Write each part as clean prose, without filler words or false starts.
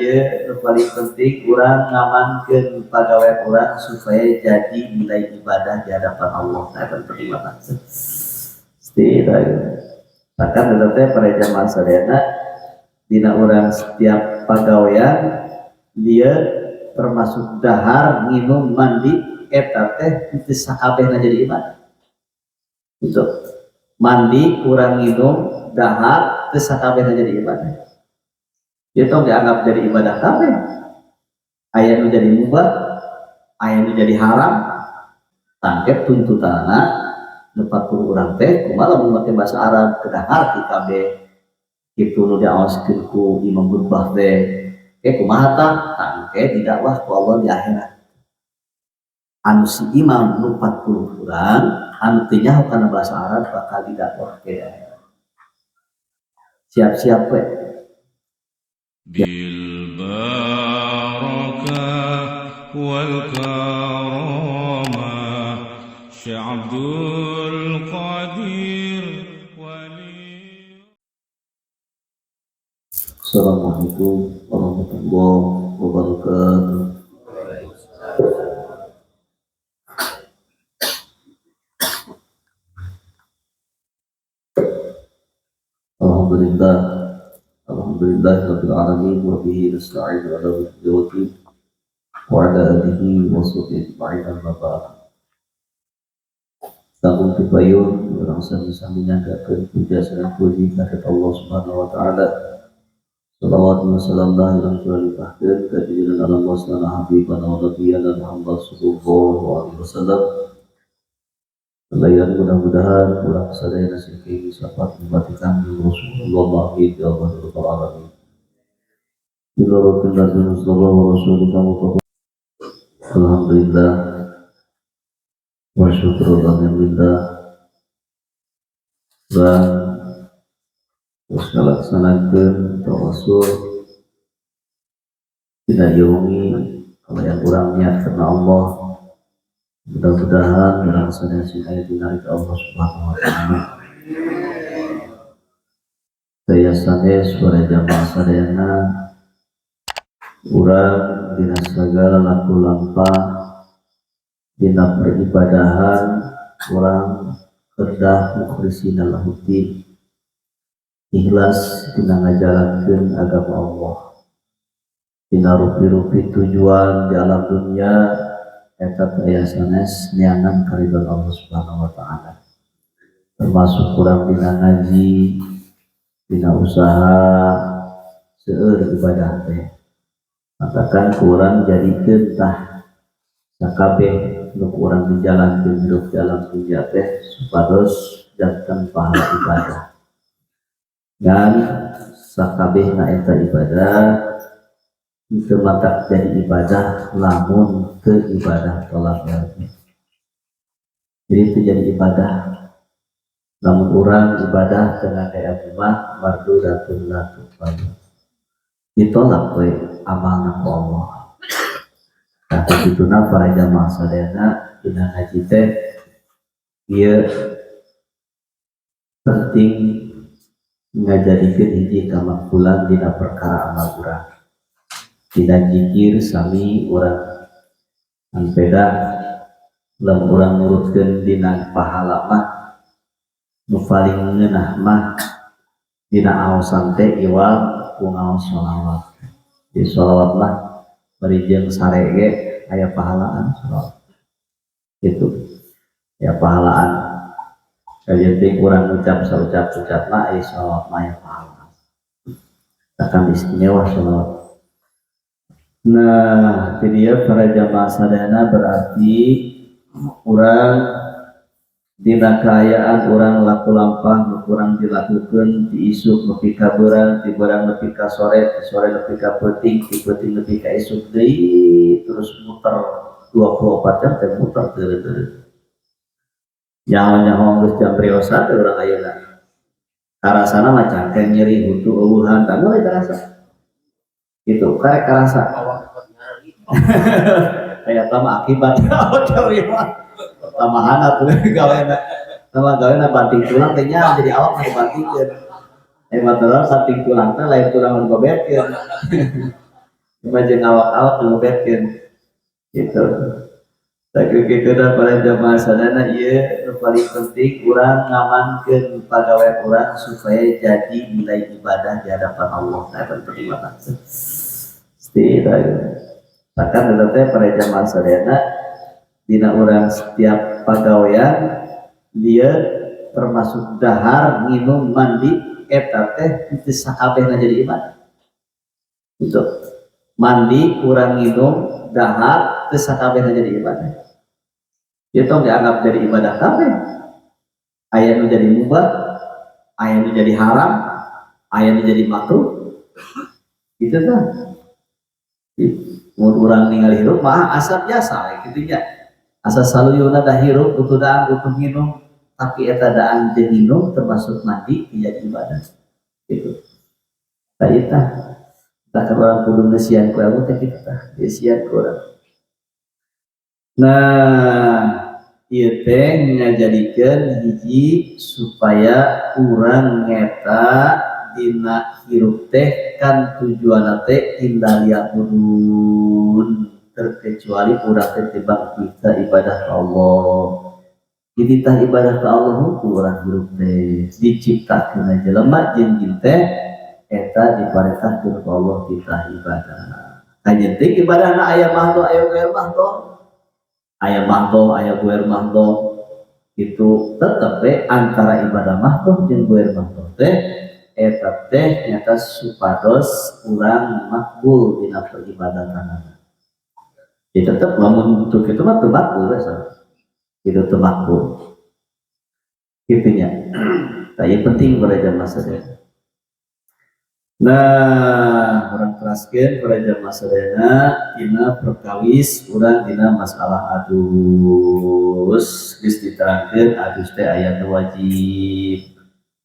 ieu nu paling penting urang ngamankeun pagawean urang supaya jadi nilai ibadah di hadapan Allah. Nah, itu penting banget. Tidak. Bahkan teh pada jamaah sadayana dina urang setiap pagawean dia termasuk dahar, nginum, mandi eta teh teu sakabehna jadi ibadah. Gitu. Mandi, kurang nginum, dahar teu sakabehna jadi ibadah. Dia tong dianggap jadi ibadah kabeh. Aya nu jadi mubah, aya nu jadi haram. Tangkep tuntutanana nu 40 urang teh kumaha lamun make bahasa Arab kedah ngarti kabeh. Kitu nu diaoskeun ku Imam Khutbah teh. Kumaha tah? Tangke didakwah ku Allah di akhirat. Anu si imam nu 40 urang anu teu nyaho kana bahasa Arab bakal didakwah ke akhirat. Siap-siap we. Bil barakah wal karamah Syekh Abdul Qadir wali. Assalamualaikum warahmatullahi wabarakatuh. Alhamdulillah, alhamdulillah rabbil alamin wa bihi nasta'in ala umuri wa ala alihi wa sahbihi ajma'in amma ba'd. Tanggung pipayun urang sami-sami nyanggakeun puja sareng puji ka Allah Subhanahu wa taala. Salawat wa salam la ilaha illa Allah ka junjungan alam wasana habibana wa nabiyana Muhammad sallallahu alaihi wasallam. Layan mudah-mudahan urang sadaya nasib syafaat umat kami Rasulullah ya Allah rabbal alamin. Bila Rasulullah sallallahu alaihi wasallam. Alhamdulillah wa syukrullah lillah dan terus ngalaksanakeun tawassul dina yaumi kalau yang kurang niat karena Allah. Mudah-mudahan urang sadaya sing aya dina ridha Allah Subhanahu wa taala. Daya sanes para jamaah sadayana urang dina sagala laku lampah dina peribadahan urang kedah mukhlisina lahuddin, ikhlas dina ngajalankeun agama Allah. Dina rupi-rupi tujuan di alam dunia eta daya sanes neangan karidhan Allah Subhanahu wa taala. Termasuk kurang dina ngaji, dina usaha seueur ibadah teh. Matakan kurang jadikeun tah sakabeh nu kurang dijalankeun hirup di alam dunia teh supados janten pahala ibadah. Dan sakabehna eta ibadah teu matak jadi ibadah lamun teu ibadah tolak ilmu. Jadi itu jadi ibadah. Lamun urang ibadah dengan ilmu mah mardudatun la tuqbal. Ditolak we amalna ku Allah. Nah, kituna para jamaah sadayana dina ngaji teh ieu penting ngajadikeun hiji kamakbulan dina perkara amal urang. Dina zikir sami urang anpeda lamun urang nurutkeun dina pahala mah nu paling ngeunah mah dina aosan teh iwal ku ngaos sholawat. Di sholawat mah bari jeung sare ge aya pahalaan sholawat. Gitu. Ya pahalaan. Kajeun urang ngucap saucap-ucapna aya sholawat mah aya pahala. Akan istimewa sholawat. Nah, jadi ya para jamaah sadayana berarti urang dina kaayaan urang laku lampah nu kurang dilakukeun ti isuk nepi ka beurang, ti beurang nepi ka sore, ti sore nepi ka peuting, ti peuting nepi ka isuk deui terus muter 24 jam teh muter teu-teu. Nyaho-nyaho geus jam riosan teh urang ayeuna. Karasana mah cangkeng nyeri huntu eueuhan tah mulai karasa. Gitu, karek karasa. Kayak tama akibat terima. Tambahan atuh gawena. Tambah gawena banting tulang teh nya jadi awak mah dibantingkeun. Mah tulang banting tulang teh lain tulang nu gobetkeun. Cuma jeung awak-awak ngobetkeun gitu. Tapi gitu dah para jamaah sadana, ieu nu paling penting urang ngamankeun pagawean urang supaya jadi nilai ibadah di hadapan Allah. Nah, itu penting banget. Tidak. Bahkan teh para jamaah sadana, dina urang setiap pagawean dia termasuk dahar, nginum, mandi, eta teh teu sakabehna jadi ibadah. Itu mandi, urang nginum, dahar teu sakabehna jadi ibadah. Itu tong dianggap jadi ibadah kabeh. Aya nu jadi mubah, aya nu jadi haram, aya nu jadi makruh. Gitu kan. Mun urang ningali hirup mah asa biasa gitu nya. Asa saluyuna da hirup butuh dahar, butuh minum, tapi eta dahar jeung minum termasuk mandi jadi ibadah. Gitu. Tah eta tah urang kudu ngeusian ku ilmu teh kitu tah, dieusian ku urang. Nah, ieu teh ngajadikeun hiji supaya urang ngeta dina hirup teh kan tujuanna teh illa liya'budun, terkecuali urang teh tibang kita ibadah ka Allah. Jadi tah ibadah ka Allah ku urang hirup teh diciptakeun jelema jeung jin teh eta diparentahkeun ku Allah kita ibadah. Kajen teh ibadahna aya mahdoh, aya ghair mahdoh. Aya mahdoh, aya ghair mahdoh. Itu tetep we antara ibadah mahdoh jeung ghair mahdoh teh eta teh nyata supados urang makbul dina peribadatanana. Ya tetep lamun untuk itu mah teu makbul we, itu teu makbul. Kitu nya. Tah ieu penting para jamaah sadaya. Nah, urang teraskeun para jamaah sadayana dina perkawis urang dina masalah adus. Geus diterangkeun adus teh aya nu wajib,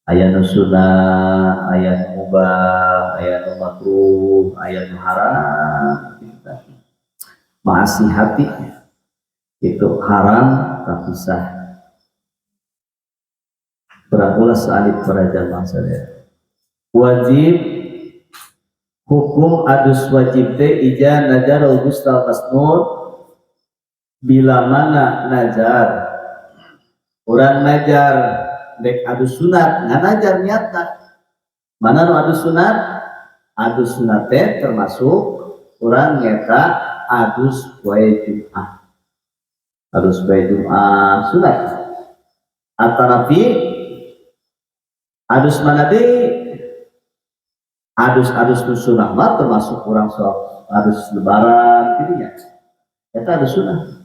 aya nu sunah, aya nu mubah, aya nu makruh, aya nu haram gitu. Maasi hati itu haram tapi sah. Urang ulas alif para jamaah sadaya. Wajib hukum adus wajib teh ija najarul gustal masnun, bila mana najar urang najar dek adus sunat, nggak najar niatna mana nu adus sunat. Adus sunat teh termasuk urang ngeta adus poe Jumat, adus poe Jumat sunat. Atanapi adus mana deui? Adus-adus nu sunah mah termasuk urang sok adus lebaran gitu nya, eta adus sunah.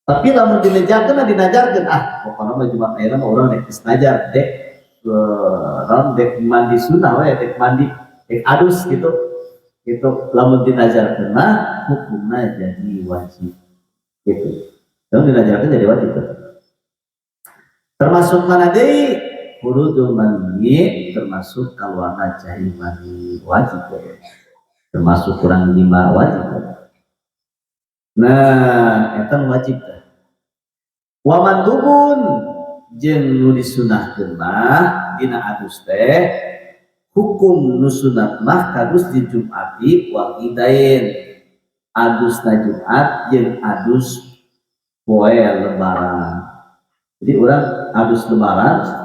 Tapi lamun dinejarkeun, dinajarkeun, ah pokokna mah Jumat ayeuna mah urang dek geus najar dek naon, dek mandi sunah we, dek mandi, dek adus gitu. Gitu lamun dinajarkeun mah hukumna jadi wajib gitu. Lamun dinajarkeun jadi wajib tuh. Termasuk mana deui? Khurujul mani, termasuk kaluarna cai mani wajib ya. Termasuk kurang lima wajib ya. Nah, eta wajib teh. Wa mandubun jeung nu disunahkeun mah dina adus teh, hukum nu sunat mah kagus di Jumati wal idain, adusna Jumat jeung adus poe lebaran. Jadi urang adus lebaran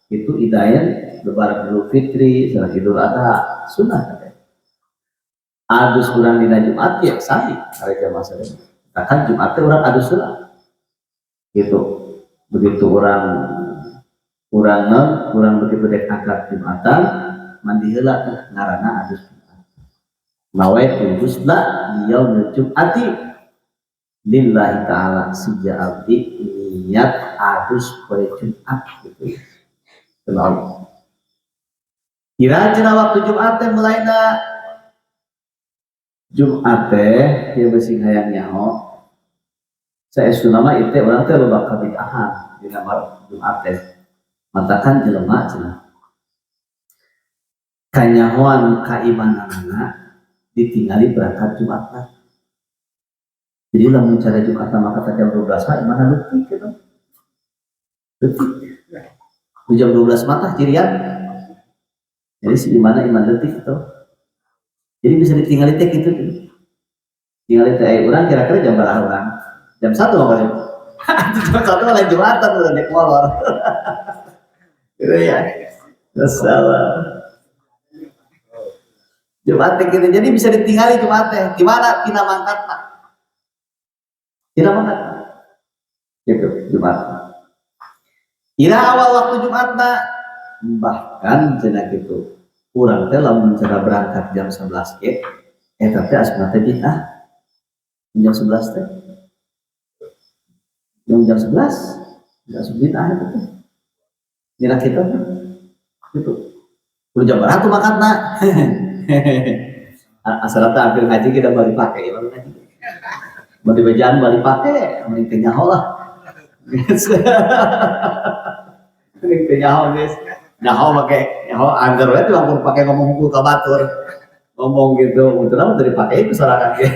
itu idain, lebaran Idul Fitri sareng Idul Adha sunnah. Adus urang dina Jumat ya sami hari jamaah sadaya. Bahkan Jumat teh urang adus heula gitu. Begitu urang urang non urang begitu dek akad Jumatan mandi heula teh ngaranna adus Jumat. Nawaitu ghusla liyaumil Jum'ati lillahi ta'ala, sija abdi niat adus poe Jumat gitu. Kenal. Kira cenah waktu Jumat teh mulaina? Jumat teh ieu bisi hayang nyaho. Saestuna mah ieu teh urang teh loba kabid'ahan dina Jumat teh. Matakan jelema cenah kanyahoan kaimananana ditinggali berangkat Jumatna. Jadi lamun cara Jumat maka jam 12 mah imana leutik gitu. Leutik. Di jam 12 mata cirian. Jadi si imana iman detik itu. Jadi bisa ditinggali teh gitu. Tinggal teh urang kira-kira jam berapa urang? Jam 1 kali. Jam 1 malah Jumatan udah naik molor. Gitu ya. Salah. Jumat gitu. Jadi bisa ditinggali Jumat teh. Di mana? Tina mangkatna. Tina mangkatna. Gitu, Jumat. Ira awal waktu Jumatna bahkan cenah gitu. Urang teh lamun cara berangkat jam 11 ge eta teh asma teh bid'ah. Jam 11 teh. Yang jam 11 enggak bid'ah itu teh. Dina kita mah gitu. Udah jam berapa tuh mangkatna? Asal teh hampir ngaji kita balik pakai, ya ngaji. Mau dibejaan balik pakai, mending teu nyaho lah. Mending teu nyaho guys. Nyaho make nyaho angger we tuh lamun pake ngomong hukum ka batur. Ngomong gitu, untungna mah teu dipake itu sorangan ge.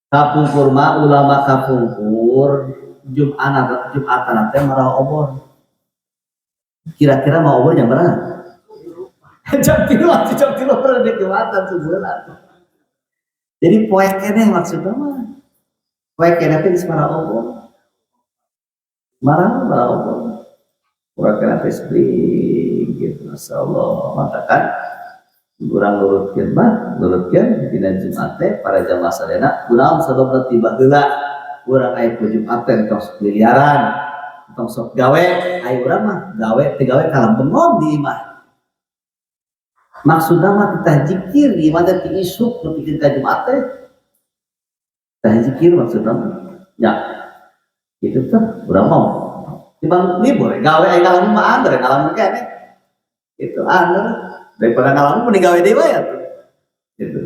Kapungkur mah ulama kapungkur Jumatan Jumatan teh marah obor. Kira-kira mau obor jam berapa? Jam 3, jam 3 pernah di Jumatan sebulan. Jadi poek keneh maksudnya mah. Poek keneh teh geus marah obor. Marah marah obor. Poek keneh teh spring gitu. Masyaallah, matakan urang nurutkeun mah, nurutkeun dina Jumat teh para jamaah sadayana kunaon sababna tiba heula urang aya ku Jumat teh tong sok liliaran, tong sok gawe, aya urang mah gawe teu gawe kalah bengong di imah. Maksudna mah titah zikir di imah teh ti isuk nepikeun ka Jumat teh. Tah zikir maksudna mah. Ya. Gitu tuh, urang mau. Timbang libur gawe aya ngalamun mah angger ngalamun keneh. Itu angger daripada ngalamun mending gawe deui wae atuh. Gitu.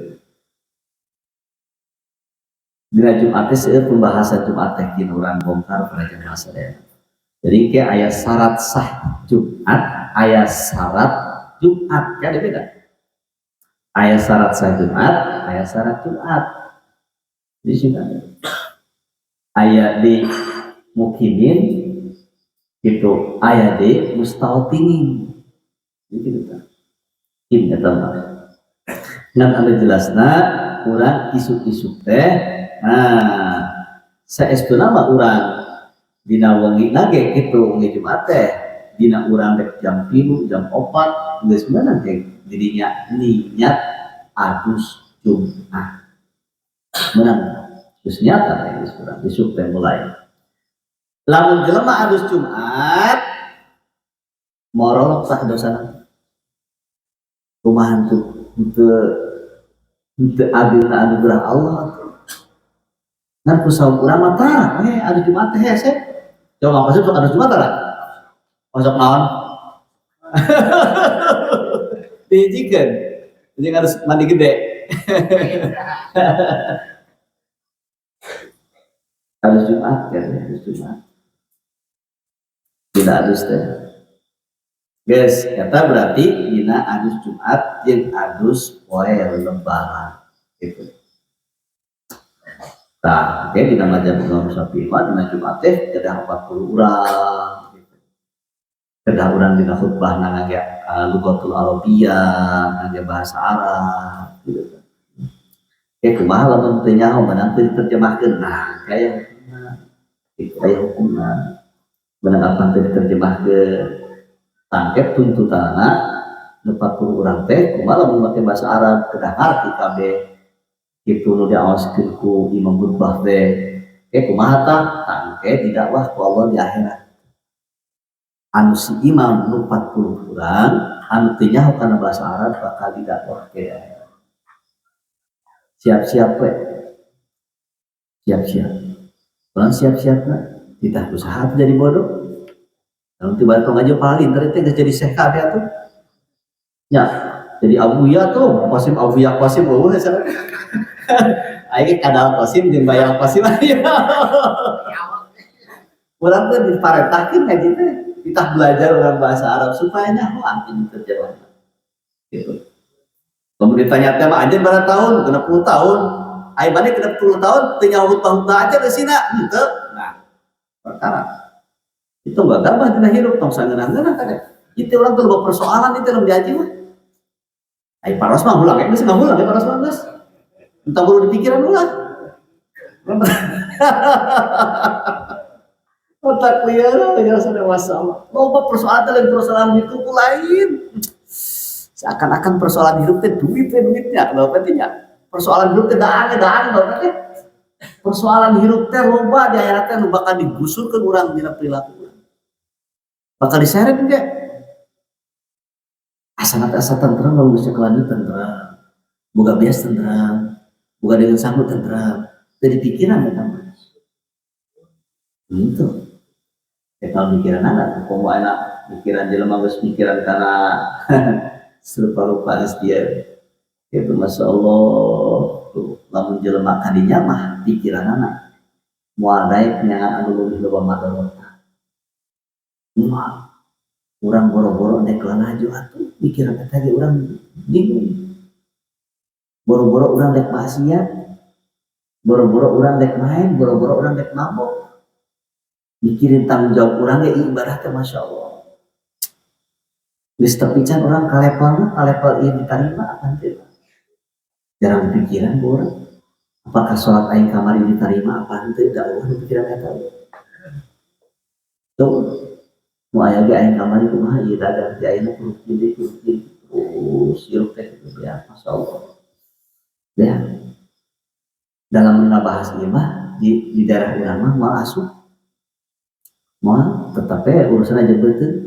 Dina Jumat teh seueur pembahasan Jumat teh kin urang bongkar pada jamaah sadaya. Jadi kayak aya syarat sah Jumat, aya syarat Jumat kan beda. Aya syarat sah Jumat, aya syarat Jumat. Di sini aya di mukimin itu aya di mustautinin. Jadi gitu kan. Ini eta mah. Ngan anu jelasna urang isuk-isuk teh nah saestuna mah urang dina wengi ge kitu wengi Jumat teh dina urang rek jam 3 jam 4 geus meunang ge didinya niat adus Jumat. Meunang geus nyata teh geus urang isuk teh mulai. Lamun jelema adus Jumat morolok tah dosana. Kumaha tuh henteu henteu adilna anugerah Allah tuh. Ngan ku saum urang mah tah we adus Jumat teh hese. Coba maksud sok adus Jumat tah? Masuk naon? Dihijikeun. Jadi harus mandi gede. Adus Jumat kan, adus Jumat. Dina adus teh. Guys, kata berarti dina adus Jumat jeung adus poe lebaran gitu. Tah, oke dina mazhab Imam Syafi'i mah dina Jumat teh kedah 40 urang gitu. Kedah urang dina khutbah ngangge lugatul Arabiyah, ngangge bahasa Arab gitu. Oke, kumaha lamun teu nyaho menang teu diterjemahkeun. Nah, kaya hukumna. Itu aya hukumna. Menang apa teu diterjemahkeun. Tangkep tuntutanana 40 urang teh kumaha lamun make bahasa Arab kedah ngarti kabeh. Kitu nu diaoskeun ku imam khutbah teh. Oke, kumaha tah? Tangke didakwah ku Allah di akhirat. Anu si imam nu 40 urang anu teu nyaho kana bahasa Arab bakal didakwah ke akhirat. Siap-siap we. Siap-siap. Urang siap-siapna titah usaha jadi bodoh. Kalau tiba tong aja paling ntar teh geus jadi syekh kabeh atuh. Ya, jadi Abuya tuh, Qasim Abuya Qasim eueuh cenah. Aing kadal Qasim jeung bayang Qasim aya. Urang teh diparentahkeun ngaji teh, titah belajar urang bahasa Arab supaya nyaho anjing terjemah. Gitu. Lamun ditanya teh mah anjeun berapa tahun? 60 tahun. Ai maneh 60 tahun teu nyaho hutbah-hutbah aja geusina henteu. Nah, perkara. Itu enggak gabah dina hirup tong sangeunah-ngeunah kade. Itu orang tuh loba persoalan itu dalam diaji mah. Ai paros mah ulang, geus ngahulang ya paros mah geus. Entah perlu dipikiran ulah. Otak liar ya sudah masalah. Loba persoalan lain, persoalan hidup lain. Seakan-akan persoalan hidup teh duit teh duitnya, bapak teh nya. Persoalan hidup teh daang daang bapak teh. Persoalan hidup teh loba di akhirat teh nu bakal digusurkeun urang dina perilaku urang. Bakal diseret ge. Asana teh asa tentram, lamun geus kelani tentram. Boga beas tentram, boga dengan sanggup tentram. Teu dipikiran eta mah. Itu. Ya kalau mikiran anak, komo enak mikiran jelema geus mikiran kana serupa-rupa geus dia. Itu Masya Allah, tuh lamun jelema kadinya mah pikiranana moal daek nyangan anu leuwih loba madorotna. Moal. Urang boro-boro dek lalajo atuh mikiran eta ge urang bingung. Boro-boro urang dek maksiat, boro-boro urang dek main, boro-boro urang dek mabok. Mikirin tanggung jawab urang ge ibadah teh Masya Allah. Geus tepi can urang ka levelna, ka level ieu diterima apa henteu. Jarang pikiran ku urang. Apakah sholat aing kamari diterima apa henteu, da euweuh nu pikiran eta. Tuh, nu aya ge aing kamari kumaha ieu dagang di ayeuna kudu kieu kudu kieu terus hirup teh kitu ya, Masya Allah. Ya. Dalam ngabahas ieu mah di daerah urang mah moal asup. Moal tetep we urusan aja beuteung.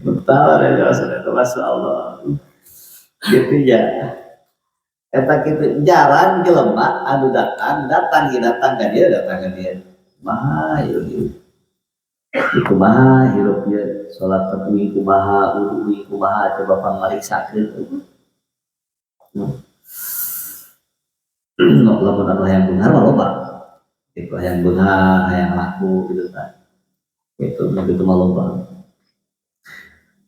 Bentar ya Masya Allah. Gitu ya. Eta kitu jarang jelema anu datang, datang ieu datang ka dia, datang ka dia. Kumaha ieu hirup. Kumaha hirup ieu, salat teh kumaha, wudu kumaha, coba pangariksakeun. Lamun anu hayang beunghar mah loba. Itu hayang beunghar, hayang laku gitu kan. Itu begitu mah loba.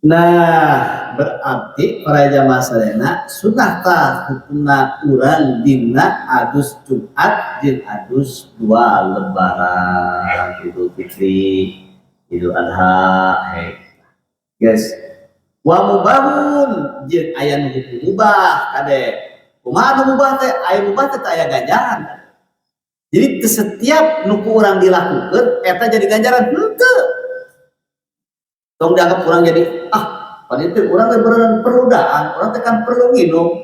Nah, berarti para jamaah sadayana sunah tah hukumna urang dina adus Jumat jeung adus dua lebaran Idul Fitri, Idul Adha, hey. Guys, wa mubahun jeung aya nu hukum mubah kade. Kumaha nu mubah teh? Aya mubah teh aya ganjaran. Jadi setiap nu ku urang dilakukeun eta jadi ganjaran henteu. Tong dianggap urang jadi ah panitia urang teh beneran perlu daan, urang teh kan perlu nginum,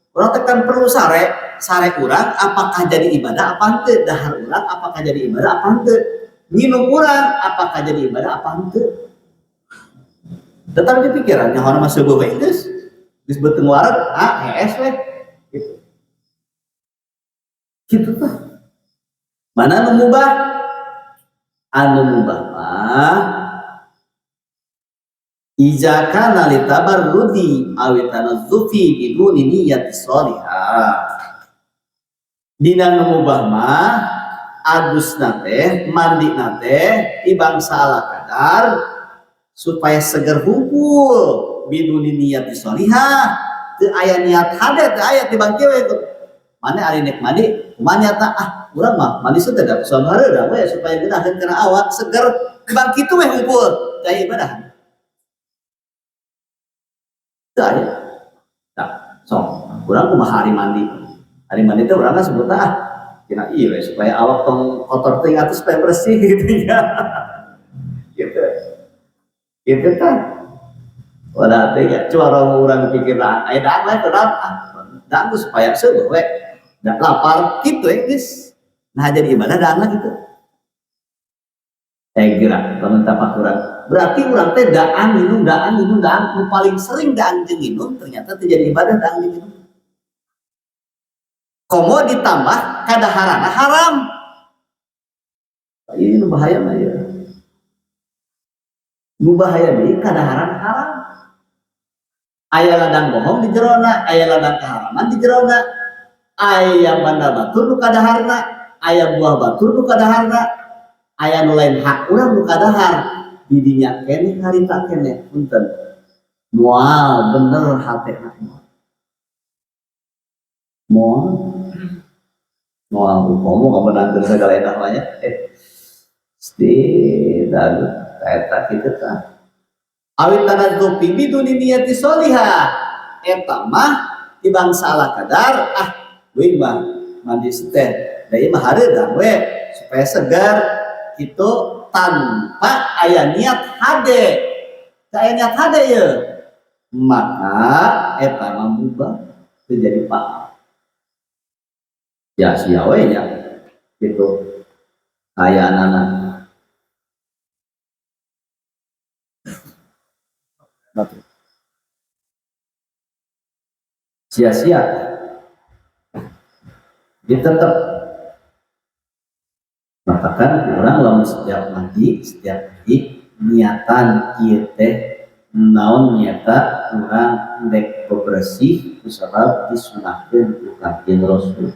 urang teh kan perlu sare, sare urang apakah jadi ibadah apa henteu? Dahar urang apakah jadi ibadah apa henteu? Nginum urang apakah jadi ibadah apa henteu? Tetap dipikiran nyaho mah seueuh we geus. Geus beuteung wareg, ah hees we. Gitu. Kitu tah. Mana anu mubah? Anu mubah mah iza kana litabarrudi aw tanazzufi biduni niyyati sholihah. Dina nu mubah mah adusna teh mandina teh ti bangsa ala kadar supaya seger hungkul biduni niyyati sholihah, teu aya niat hade, teu aya ti bang kieu we. Mane ari nek mandi kumaha niatna? Ah urang mah mandi teh da sabareuna we supaya geunaheun kana awak seger, ti bang kitu we hungkul teu aya ibadah. Teu aya. Tah, sok urang kumaha hari mandi? Hari mandi teh urang kan sebutna ah tina ieu we supaya awak tong kotor teuing atuh supaya bersih gitu ya. Gitu. Gitu tah. Wadah teh ya cuma orang urang pikir lah, aya daang we teu ah daang tuh supaya seueuh we. Da lapar kitu we geus. Nah jadi ibadah daang lah gitu. Gerak lamun tapak urang. Berarti urang teh daan minum, daan minum, daan nu paling sering daan jeung minum ternyata teu jadi ibadah daan jeung minum. Komo ditambah kadaharana haram. Ini nu bahaya mah ya. Nu bahaya deui kadaharan haram. Aya ladang bohong di jerona, aya ladang keharaman di jerona, aya banda batur nu kadaharna, aya buah batur nu kadaharna, aya nu lain hak urang nu kadahar. Di dinya keneh harita keneh punten. Moal bener hatena moal. Moal. Moal upomo kabenangkeun sagala enak mah nya. Sedih dagu eta kitu tah. Awit tanadzufi biduni niyati sholihah eta mah tibang salah kadar ah wing mah mandi teh da ieu mah hareudang we supaya segar itu tanpa aya niat hade. Teu aya niat hade ieu maka eta mah mubah teu jadi pak ya sia we nya gitu kayaanana. Sia-sia. Dia tetap matakan orang lamun setiap mandi niatan ieu teh naon niata urang dek bebersih kusabab disunahkeun ku Kangjeng Rasul.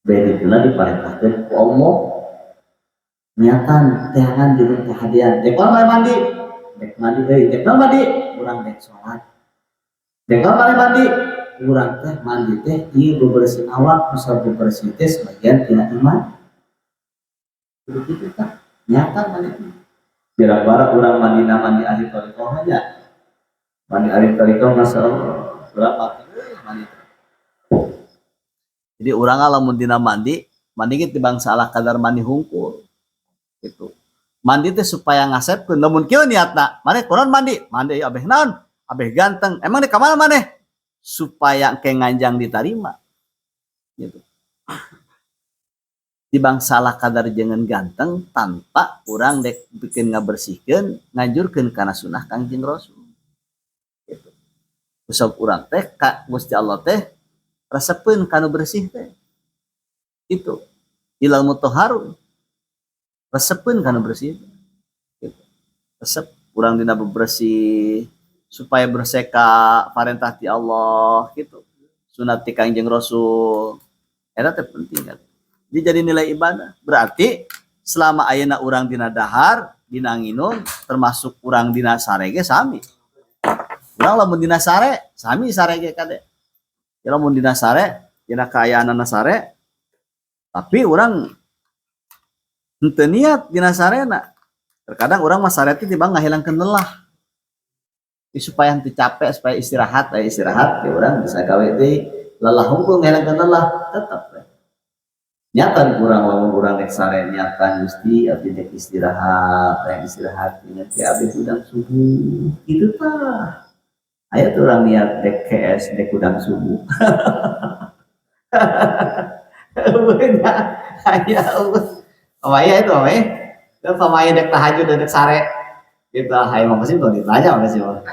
Beda pula diparentahkeun ku Allah. Niatan teangan jeung kahadean. Dek mandi, dek mandi euy, dek mandi urang dek salat. Dek mandi urang teh mandi teh ieu bebersih awak kusabab bebersih teh sebagian tina iman. Begitu tah nyata mandi. Jarang bara urang mandi mandi ahli thariqah nya. Mandi ahli thariqah masyaallah urang mandi. Jadi urang lamun dina mandi, mandi ge tibang salah kadar mandi hungkul. Gitu. Mandi teh supaya ngasepkeun lamun kieu niatna, maneh kunaon mandi? Mandi abeh naon? Abeh ganteng. Emang di kamana maneh? Supaya ke nganjang ditarima. Gitu. Tibang salah kadar jangan ganteng tanpa urang dek bikin ngabersihkeun, ngajurkeun kana sunah Kangjeng Rasul. Gitu. Usap urang teh ka Gusti Allah teh resepeun kanu bersih teh. Itu. Ilal mutahharun. Resepeun kanu bersih. Gitu. Resep urang dina bebersih supaya berseka parentah ti Allah gitu. Sunat ti Kangjeng Rasul. Eta teh penting kan. Dia jadi nilai ibadah. Berarti selama ayeuna urang dina dahar, dina nginum, termasuk urang dina sare ge sami. Urang lamun dina sare, sami sare ge kade. Ya lamun dina sare, dina kaayaanana sare, tapi urang henteu niat dina sarena. Terkadang urang mah sare teh tibang ngahilangkeun lelah. Jadi supaya henteu capek, supaya istirahat, aya istirahat ya urang bisa gawe deui. Lelah hungkul ngahilangkeun lelah tetep we. Nyatan kurang lamun urang rek sare nyatan Gusti abdi rek istirahat, rek istirahat ingat ke abdi hudang subuh kitu tah. Aya tuh urang niat dek KS dek hudang subuh. Beunang aya pamaya itu pamaya. Dan pamaya dek tahajud dan dek sare. Gitu hayu mah pasti tong ditanya mah sih mah.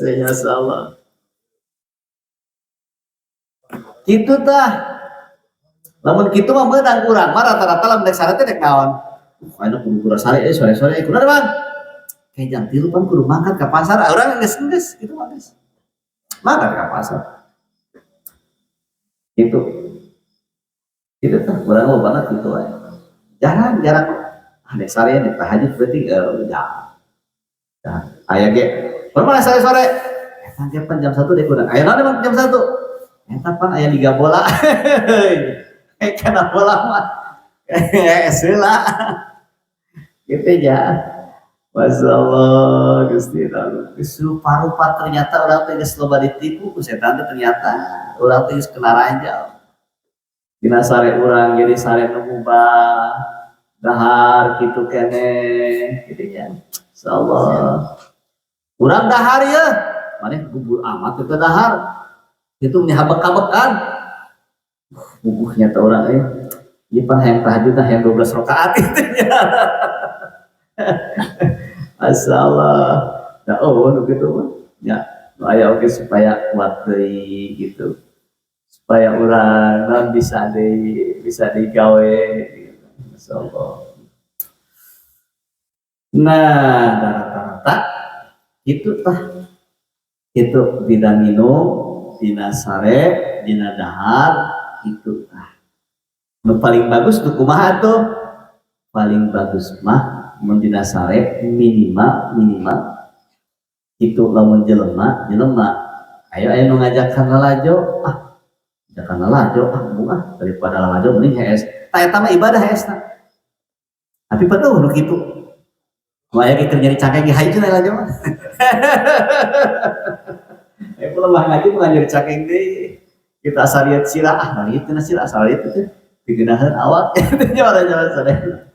Ya Allah. Kitu tah. Lamun kitu mah beunang urang mah rata-rata lamun dek sare teh dek naon? Ayeuna kudu kudu sare sore-sore kudu Bang. Kayak jam 3 pan kudu mangkat ka pasar. Ah, urang geus-geus kitu mah geus. Mangkat ka pasar. Gitu. Gitu tah urang mah banget kitu wae. Jarang-jarang ah dek sare dek tahajud berarti jarang. Nah, aya ge. Urang mah sore-sore eta ge pan jam 1 dek urang. Aya naon emang jam 1? Eta pan aya liga bola. Kana bola mah. Heula. Gitu ya. Masyaallah Gusti Rasul. Geus rupa-rupa ternyata urang teh geus loba ditipu ku setan teh ternyata urang teh geus kena ranjau. Dina sare urang jadi sare nu mubah. Dahar kitu keneh gitu ya. Insyaallah. Urang dahar ya. Maneh bubur amat teh dahar. Itu meni habek-habekan. Bubuhnya teh urang euy. Ieu pan hayang tahajud tah hayang 12 rakaat itu nya. Masyaallah. Nah, oh nu kitu mah nya. Nu aya oge supaya kuat deui gitu. Supaya urang naon bisa deui, bisa digawe gitu. Masyaallah. Nah, rata-rata itu tah. Itu dina minum, dina sare, dina dahar, itu tah. Nu paling bagus nu kumaha tuh? Paling bagus mah mun dina sare minimal itu lamun jelema ayo aya nu ngajakan lalajo ah ngajakan lalajo ah bunga daripada lalajo mending hees. Tah eta mah ibadah heesna. Tapi penuh nu kitu. Waya ge keur nyeri cangkeng ge hayu cenah lanjut mah. Eh lemah ngaji mah nyeri cangkeng deui. Kita asal lihat sirah, ah nah itu sirah asal lihat itu digenaheun awak itu nya orang jalan sadaya.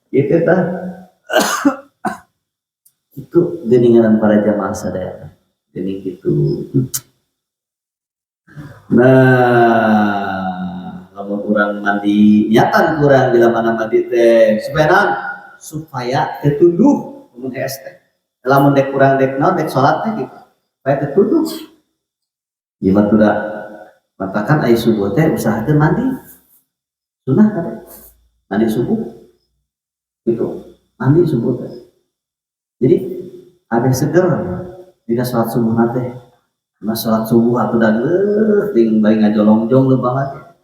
Gitu tah. Itu geuningan para jamaah sadaya. Geuning gitu. Nah, lamun urang mandi niatan kurang bila mana mandi teh supaya naon? Supaya teu tunduh mun hees teh. Lamun dek urang dek naon dek salat teh gitu. Supaya teu tunduh. Ieu mah tuh matakan ai subuh teh usahakeun mandi. Sunah kan? Mandi subuh. Gitu. Mandi subuh teh. Jadi ada seger dina salat subuh teh. Nah, salat subuh atuh da leuh ting bari ngajolongjong leuh banget.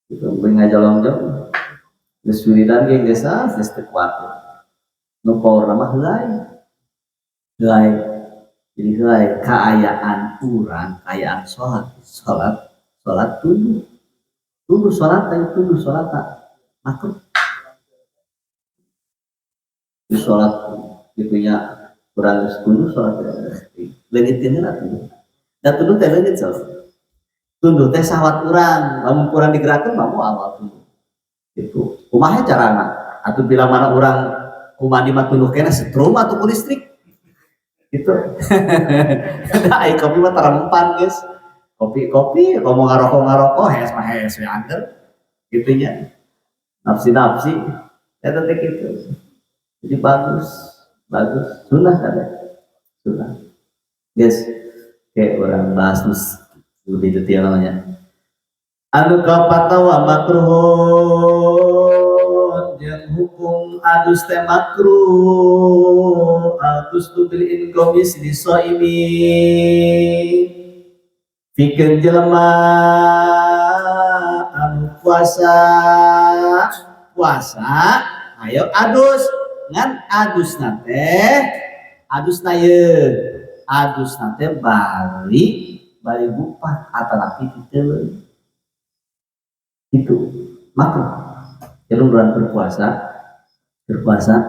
Gitu, bari ngajolongjong. Geus wiridan ge geus ah geus teu kuat. Nu power mah heulai. Heulai. Jadi heulai kaayaan urang, kaayaan salat, salat, salat tunduh. Tunduh salat teh tunduh salat makruh. Di salat gitunya kurang geus tunduh salat leungiteun heula tunduh. Da tunduh teh leungit sok. Tunduh teh sahwat urang, lamun kurang digerakkeun mah moal tunduh. Gitu. Kumaha carana? Atuh bila mana urang ku mandi mah tunduh keneh setrum atuh ku listrik. Gitu. Da ai kopi mah tara mempan geus. Kopi-kopi, komo ngarokok-ngarokok, hees mah hees we angger. Gitu nya. Nafsi-nafsi eta teh kitu. Jadi bagus, bagus. Sunnah kan sunnah. Guys, kayak orang bahas terus lebih detail namanya. Anu kaopat wa makruhun jeung hukum adus teh makruh al-ghuslu bil inghimas lisaimi pikeun jelema anu puasa puasa ayo adus ngan adusna teh adusna ye adusna teh bari bari bupat atanapi titeuleum itu makruh. Jadi orang berpuasa berpuasa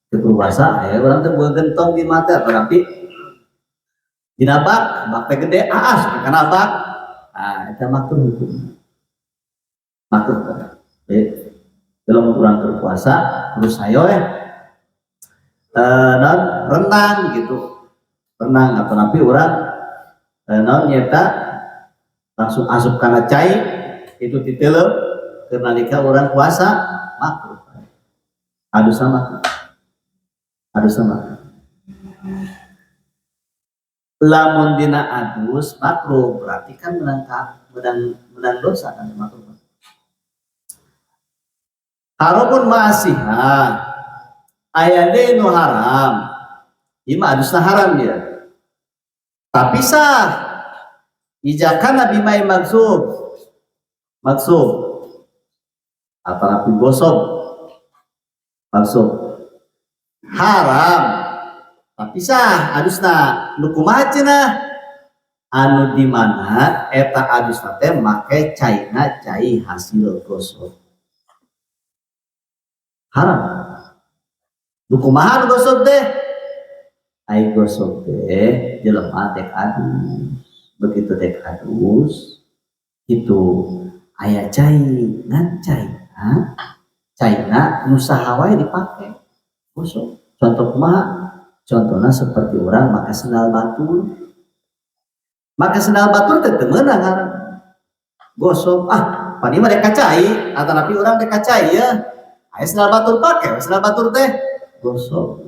berpuasa ya orang teh boga gentong di mata tapi dina bak bak teh gede aas kana bak, ah eta makruh hukum makruh. Jadi dalam kurang berpuasa terus ayo ya non renang gitu renang atau napi orang non nyata langsung asup kana cai itu titeuleum keur nalika orang puasa makruh adu sama adu sama. Lamun dina adus makruh berarti kan menang menang menang dosa kan makruh. Haramun masiha aya deui nu haram ieu mah adusna haram ya tapi sah ijakan nabi mai maksub maksub atau nabi ghosob maksub haram tapi sah adusna. Nu kumaha cenah? Anu di mana eta adusna teh make caina cai hasil ghosob haram. Nu kumaha nu ghosob teh? Ai ghosob teh jelema dek adus begitu dek adus itu aya cai ngan cai caina nu saha wae dipake ghosob. Contoh kumaha? Contohnya seperti orang make sendal batur. Make sendal batur teh teu meunang ngaran ghosob. Ah pan ieu mah dek kacai atanapi urang dek kacai ya aya sendal batur pake we sendal batur teh ghosob.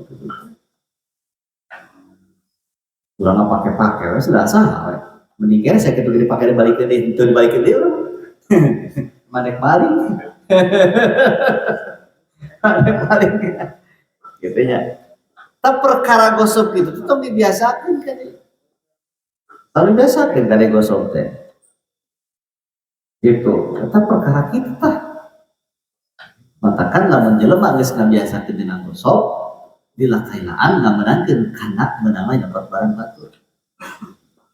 Urang mah pake-pake we sudah sah we mending kene sakitu ge dipake dibalikeun deui teu dibalikeun deui urang manek maling manek maling gitu nya. Tapi perkara ghosob gitu tuh tong dibiasakeun kan tong dibiasakeun kade ghosob teh gitu eta perkara kitu tah. Matakan lamun jelema geus ngabiasakeun dina ghosob dilakailaan ngamenangkeun kana meunang nyokot barang batur.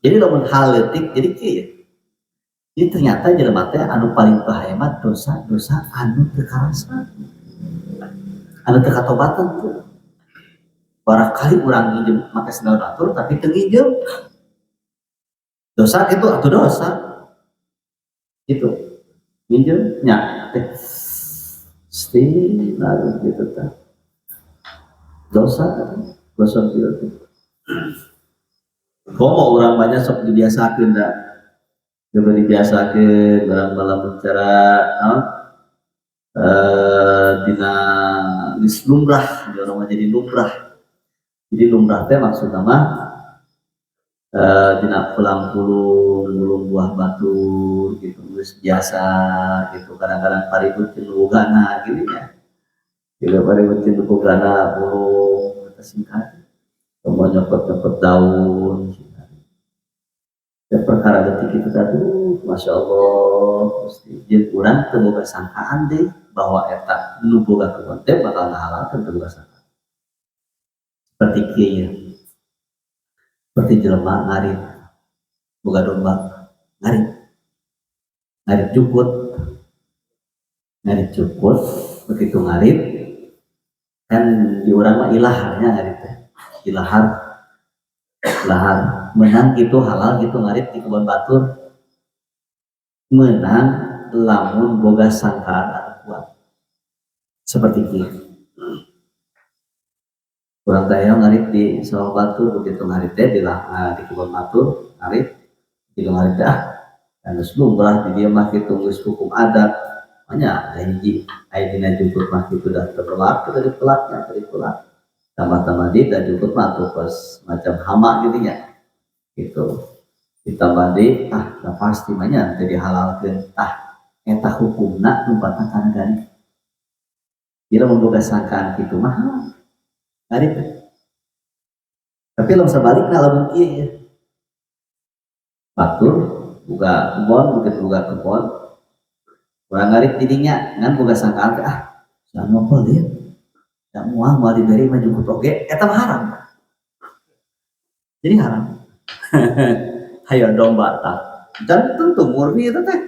Jadi lamun hal leutik jadi kieu ya. Jadi ternyata jelema teh anu paling bahaya mah dosa-dosa anu teu karasa. Anu teu katobatan tuh. Barangkali urang nginjem make sendal batur tapi teu nginjem. Dosa gitu atau dosa? Gitu. Nginjem nya teh. Gusti lalu gitu tah. Dosa dosa gitu. Komo urang banyak sok dibiasakeun da. Coba dibiasakeun urang malam bicara naon? Dina geus lumrah, di urang mah jadi lumrah. Jadi lumrah teh maksudna mah dina pulang pulung mulung buah batur gitu geus biasa gitu, kadang-kadang paribut jeung bogana gini nya. Gitu paribut jeung bogana pulung eta singkat. Komo nyokot-nyokot daun ya perkara detik itu tadi, Masya Allah, Gusti. Jeung urang teu boga sangkaan deui bahwa eta nu boga kebon teh bakal ngahalalkeun, teu boga sangkaan. Seperti kieu ya. Seperti jelema ngarit boga domba, ngarit. Ngarit jukut. Ngarit jukut, begitu ngarit kan di urang mah ilaharnya ngarit teh. Ilahar. Ilahar menang gitu, halal gitu ngarit di kebun batur, menang lamun boga sangkaan anu kuat seperti kieu. Urang teh ngarit di sawah batur, begitu ngarit teh di kebun batur ngarit, begitu ngarit teh, ah geus lumrah di dieu mah kitu, geus hukum adat nya, ada hiji aya dina jukut mah kitu, dah teu berlaku dari pelaknya, dari pelak tambah-tambah di dan jukut mah tuh pas macam hama gitu nya gitu, ditambah di ah udah pasti mah nya teu dihalalkeun. Tah, eta hukumna lompatan kana garit. Bila membuka sangkaan kitu mah ngarit teh. Tapi lamun sabalikna, lamun kieu ya, batur buka kebon, begitu buka kebon urang ngarit didinya ngan boga sangkaan teh, ah sama pelit da moal moal diberi mah jukut oge, eta mah haram, jadi haram. Hayo domba tah dan tentu murni itu teh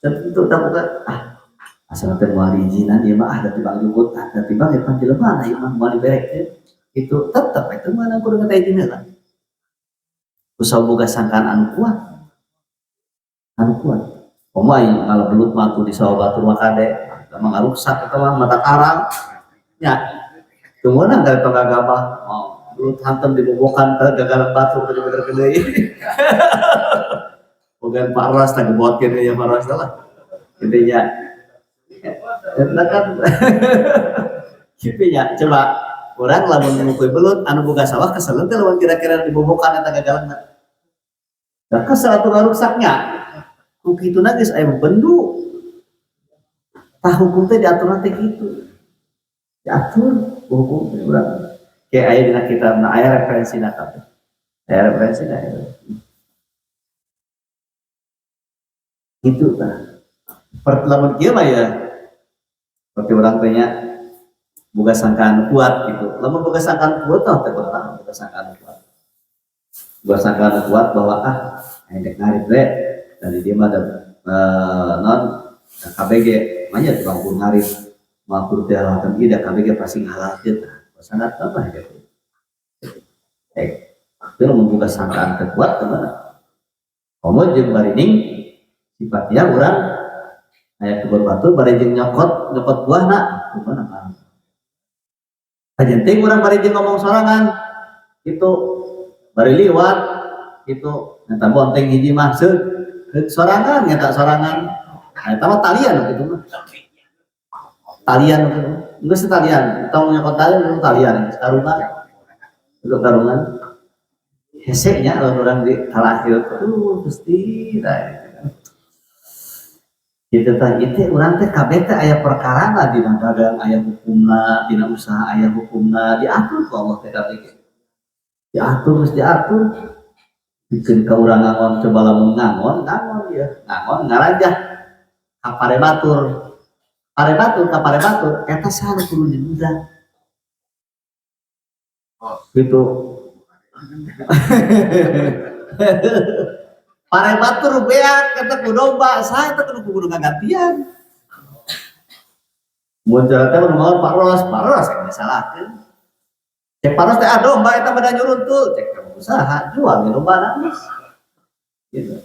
dan tentu tak buka, ah asal teh moal diizinan ieu mah, ah da tibang jukut, ah da tibang eta jelema ieu mah moal diberekeun, itu tetep itu mana kudu ngeta izin heula. Usaha boga sangkaan anu kuat, anu kuat. Komo aing malah belut mah tuh di sawah batur mah kade eta mah ngaruksak, eta mah mata karang nya, teu meunang dari tong gagabah mau belut hantem dibobokan teh gagalan batur teh bener deui. Bogan paras tah gebotkeun ya, paras lah intinya eta kan kitu nya. Coba urang lamun mukul belut anu boga sawah kesel teh lamun kira-kira dibobokan eta gagalanna. Da kesel atuh ngaruksaknya. Ku kituna geus aya bendu. Tah, hukum teh diatur teh kitu. Diatur hukum teh urang. Kayak aya dina kitabna, aya referensina kabeh. Aya referensina eta. Gitu tah. Lamun kieu mah ya seperti urang teh nya boga sangkaan kuat gitu. Lamun boga sangkaan kuat tah teh boga sangkaan kuat. Boga sangkaan kuat bahwa ah aing dek ngarit we dari dia mah ada non KBG manya tukang kur ngarit moal kudu dihalalkeun ieu, da KBG pasti ngahalalkeun, tah sangat apa gitu. Tapi lamun boga sangkaan teu kuat kumaha? Komo jeung barining sifatnya urang aya kebun batur bari jeung nyokot nyokot buahna kumaha mah. Kajenting urang bari jeung ngomong sorangan gitu, bari liwat gitu, nyata bonteng hiji mah seug sorangan, nyata sorangan. Nah, eta mah talian gitu mah. Talian gitu. Geus talian, tong nyokot talian, talian karungan. Itu karungan. Hese nya lamun urang di talahir tuh Gusti tah gitu kan. Gitu tah, ieu urang teh kabeh teh aya perkarana, dina dagang aya hukumna, dina usaha aya hukumna, diatur ku Allah teh kabeh. Diatur, geus diatur. Bikin ka urang ngangon, coba lamun ngangon, ngangon ya, ngangon ngarajah ka pare batur. Pare batur ka pare batur eta saha kudu diundang. Gitu. Pare batur beak eta ku domba, saha eta kudu kudu ngagantian. Mun jalan teh mun maot paros, paros yang disalahkeun. Cek paros teh ah domba eta mah nyuruntul, cek kamu usaha jual ge domba geus. Gitu.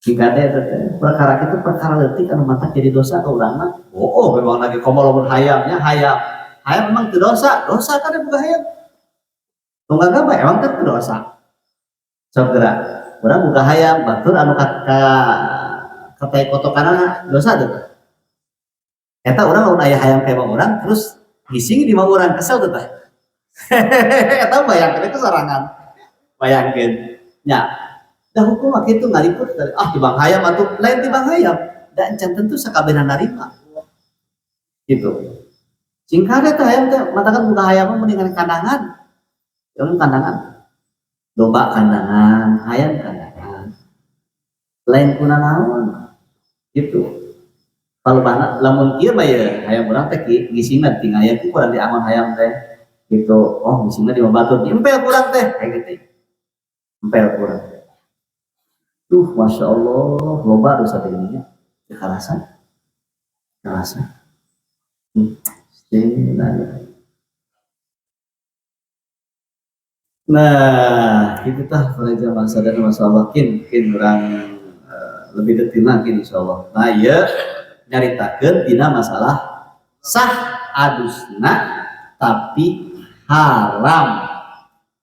Jika teh perkara itu perkara leutik anu matak jadi dosa ke urang mah. Oh, memang lagi komo lamun hayamnya hayam. Hayam memang teu dosa, dosa kan buka hayam. Tunggal apa emang kan teu dosa. Sok geura. Urang buka hayam batur anu ka ka kotokanana dosa teu. Eta urang lamun aya hayam ka urang terus ngising di imah urang kesel teu tah. Eta bayangkeun itu sorangan. Bayangkeun. Nya. Da hukum mah kitu ngaliput ah tibang hayam atuh lain tibang hayam. Da encan tentu sakabehna narima. Gitu. Sing kade teh hayam teh matakan buka hayam mah mendingan kandangan. Yang kandangan. Domba kandangan, hayam kandangan. Lain kuna naon. Gitu. Kalau bana lamun kieu mah ya hayam urang teh ngisingna tinggal aya ku kurang diangon hayam teh. Gitu. Oh, ngisingna di batur diempel kurang teh kayak gitu. Empel kurang. Tuh, masya Allah, loba dosa teh gini nya. Karasa. Karasa. Nah, itu tah para jamaah sadaya masyaallah kin kin urang lebih detail lagi insyaallah. Nah, ieu nyaritakeun dina masalah sah adusna tapi haram.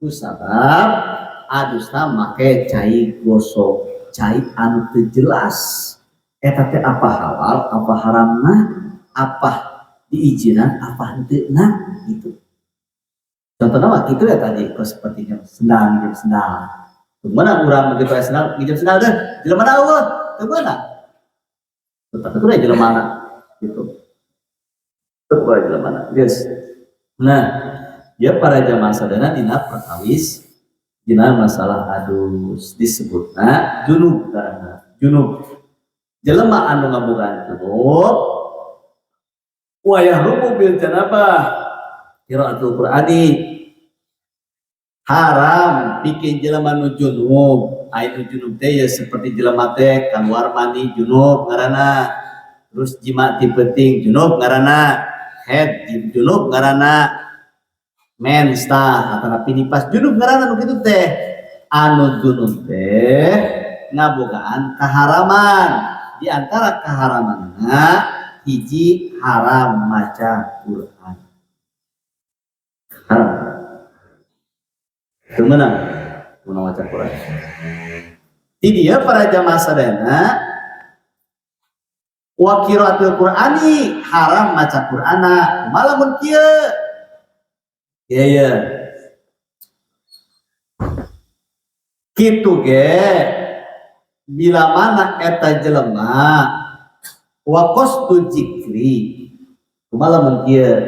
Kusabab adusna make cai gosok, cai anu teu jelas. Eta teh apa halal, apa haramna, apa diizinan, apa henteuna gitu. Contohnya mah gitu ya tadi, kok sepertinya sendal, nginjem sendal. Mana urang begitu aya sendal, nginjem sendal deh, jelema mana eueuh? Teu meunang. Tetep itu deh jelema mana gitu. Tetep bae jelema mana. Geus. Nah, ya para jamaah sadayana dina perkawis dina masalah adus disebutna junub karena junub. Jelema anu ngabogaan junub wa yahrumu bil janabah qiraatul Qur'ani haram bikin jelema nu junub. Ai nu junub teh ya seperti jelema teh keluar mani junub ngaranna, terus jima ti peuting junub ngaranna, head junub ngaranna, mens tah atanapi nipas junub ngaranna nu kitu teh. Anu junub teh ngabogaan kaharaman. Di antara kaharamanna hiji haram maca Quran. Haram. Teu meunang mun maca Quran. Di dieu para jamaah sadayana wa qiraatul Qur'ani haram maca Qur'ana malamun kieu. Kieu ye. Kitu ge bila mana eta jelema wa qasdu zikri kumaha lamun kieu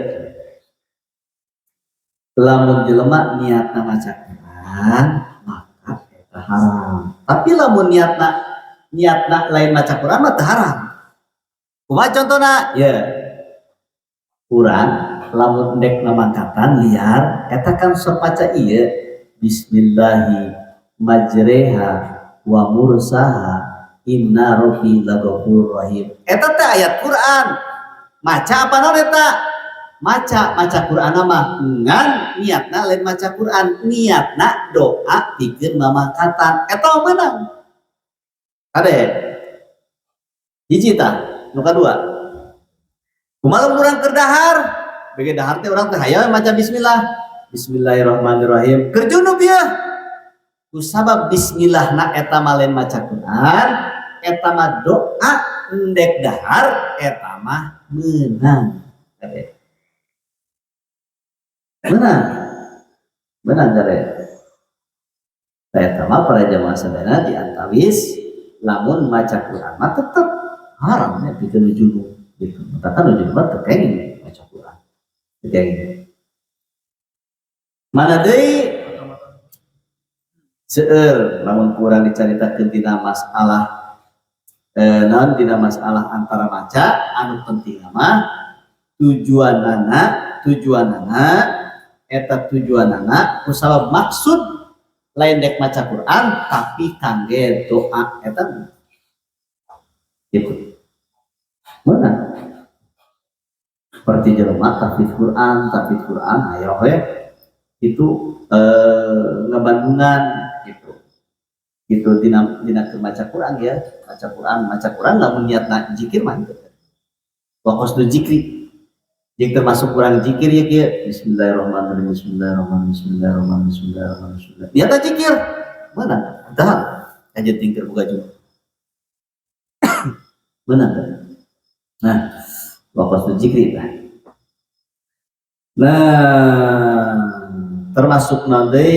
lamun jelema niatna maca Quran maka eta haram. Tapi lamun niatna lain maca Quran mah teu haram. Kumaha contona? Ye. Urang lamun endek namangkatan liar eta kan sok maca ieu bismillahi majreha wa mursaha inna rabbi laghafurur rahim. Eta teh ayat Quran. Maca apa naon eta? Maca Quran mah ngan niatna lain maca Quran, niatna doa pikeun mamangkatan. Eta meunang. Kade. Hiji tah, nu kadua. Kumaha urang keur dahar? Bege dahar teh urang teh hayang maca bismillah. Bismillahirrahmanirrahim. Keur junub ieu. Kusabab bismillahna eta mah lain maca Quran, eta mah doa endek dahar eta mah meunang. Kade. Menang. Menang kade. Eta mah para jamaah sadayana diantawis lamun maca Quran mah tetep haram nya pikeun junub gitu. Matakan junub mah teu kenging maca Quran. Teu kenging. Mana deui seueur lamun kurang dicaritakeun dina masalah naon dina masalah antara maca anu penting mah tujuanana eta tujuanana kusabab maksud lain dek maca Quran tapi kangge doa eta gitu. Mana? Seperti jelema tahfidz Quran ayo we itu ngebandungan gitu. Gitu dina dina keur maca Quran ya, maca Quran lamun niatna zikir mah henteu. Wa qasdu zikri jeung termasuk kurang zikir ya kieu, bismillahirrahmanirrahim, bismillahirrahmanirrahim, bismillahirrahmanirrahim, bismillahirrahmanirrahim, bismillah. Niatna zikir mana? Dah kajeun tingker boga juga. Benar kan? Nah, wa qasdu zikri tah. Nah, termasuk nanti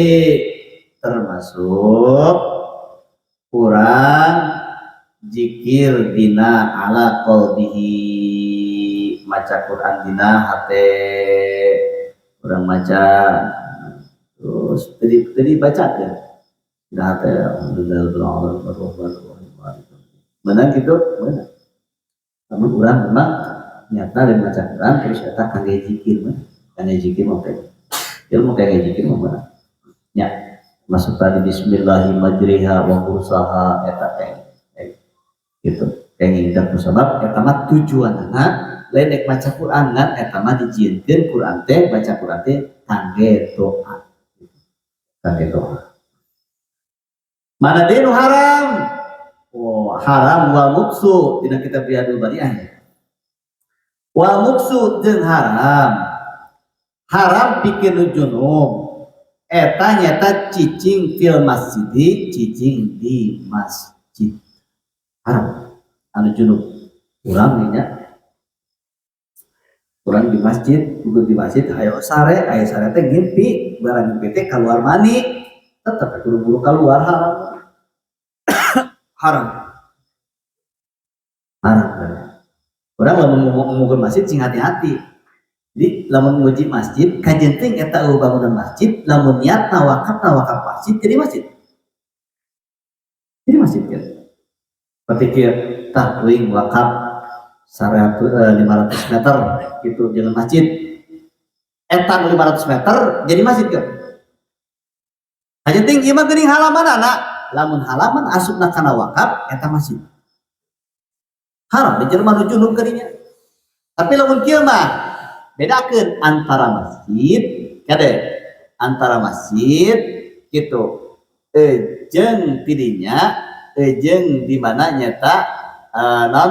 termasuk kurang zikir dina ala qalbihi, maca Quran dina hate urang, maca terus tadi tadi baca ya dina hate, alhamdulillah. Benar gitu, benar. Namun urang memang nyata dan maca Quran terus eta kangge zikir mah, kangge zikir mah teh ya, mau kangge zikir mah benar ya. Masuk tadi bismillahi majriha wa mursaha eta teh gitu kenging da sabab eta mah tujuanana lain rek maca Quran, ngan eta mah dijieunkeun Quran teh, baca Quran teh kangge doa, kangge doa. Mana deui nu haram? Oh, haram wal muksu dina kitab Riyadul Bariah ya. Wal muksu jeung haram, haram pikeun nu junub eta nyata cicing fil masjid, cicing di masjid haram anu junub. Urang nya, urang di masjid, gugur di masjid, ayo sare, ayo sare teh ngimpi, barang ngimpi teh keluar mani, tetep buru-buru keluar, haram, haram, haram. Urang lamun mau masjid sing hati-hati. Jadi lamun nguji masjid kajeun teuing eta euweuh bangunan masjid, lamun niatna wakafna wakaf masjid, jadi masjid, jadi masjid kan. Seperti kieu tah, teuing wakaf 100, 500 meter gitu jalan masjid, eta 500 meter jadi masjid kan. Kajeun teuing ieu mah geuning halamanana, lamun halaman asupna kana wakaf eta masjid, haram di jelema nu junub kadinya. Tapi lamun kieu mah bedakeun antara masjid kade, antara masjid gitu jeung tidinya jeung di mana nyata non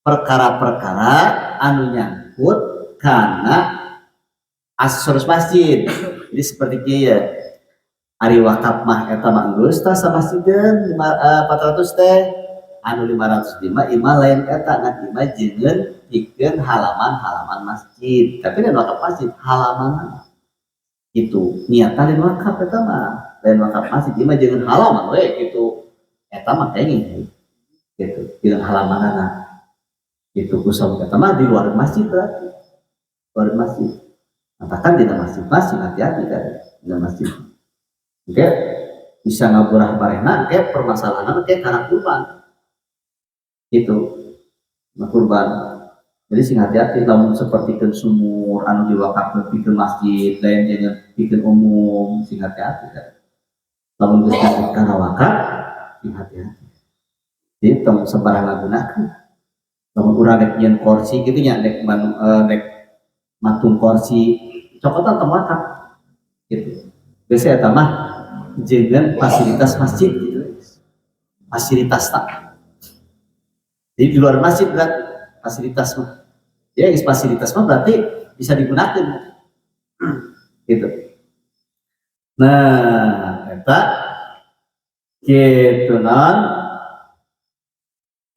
perkara-perkara anu nyangkut kana aksesoris masjid. Jadi seperti kieu ya, ari wakaf mah eta mah geus tah samasjideun 400 teh, anu 505 imah lain eta, ngan imah jeung pikeun halaman-halaman masjid, tapi lain wakaf masjid halaman itu. Niatan lain wakaf eta mah, lain wakaf masjid, imah jeung halaman we gitu, eta mah kenging gitu jeung halamanana itu. Kusam eta mah di luar masjid, berarti luar masjid. Katakan di masjid masih hati-hati kan di masjid. Oke, bisa ngaburah barehna kayak permasalahan kayak karena kurban itu, nah, kurban. Jadi sing hati-hati lamun seperti ke sumur anu diwakafkeun pikeun masjid lain jangan pikeun umum, sing hati-hati kan. Lamun geus nyangkut kana wakaf sing hati-hati. Jadi tong sembarang ngagunakeun. Lamun urang rek nyieun kursi gitu nya, rek rek matung kursi cokotan tong wakaf gitu. Biasa eta mah jeung fasilitas masjid gitu, fasilitas tak. Jadi di luar masjid berarti fasilitas mah ya, guys, fasilitas mah berarti bisa digunakan gitu. Nah, eta gitu non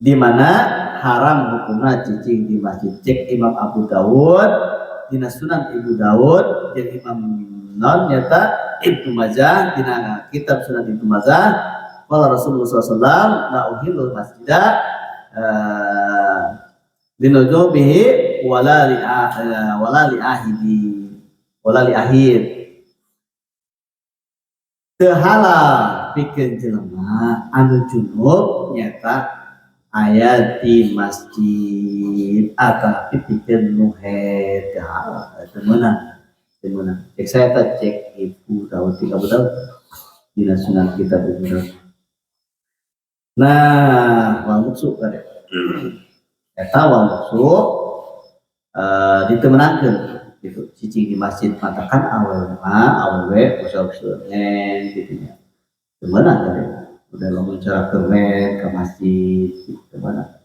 di mana haram hukumna cicing di masjid, cek Imam Abu Dawud dina Sunan Ibu Dawud jeung Imam non nyata Ibnu Majah dina kitab Sunan Ibnu Majah, qala Rasulullah SAW la uhillul masjida linujubihi wala li wala li ahidi wala li ahid. Teu halal pikeun jelema anu junub nyata aya di masjid ataupun pikeun nu haid, teu halal, teu meunang, teu meunang. Cek saya teh cek Ibu Daud, Abu Daud dina Sunan kitab Ibu Daud. Nah, wal muksu kade eta wal muksu. Ditemenangkeun gitu cicing di masjid, matakan awewe mah, awewe usah ngen gitu nya. Teu meunang tadi udah lamun cara kermen ke masjid gitu mana,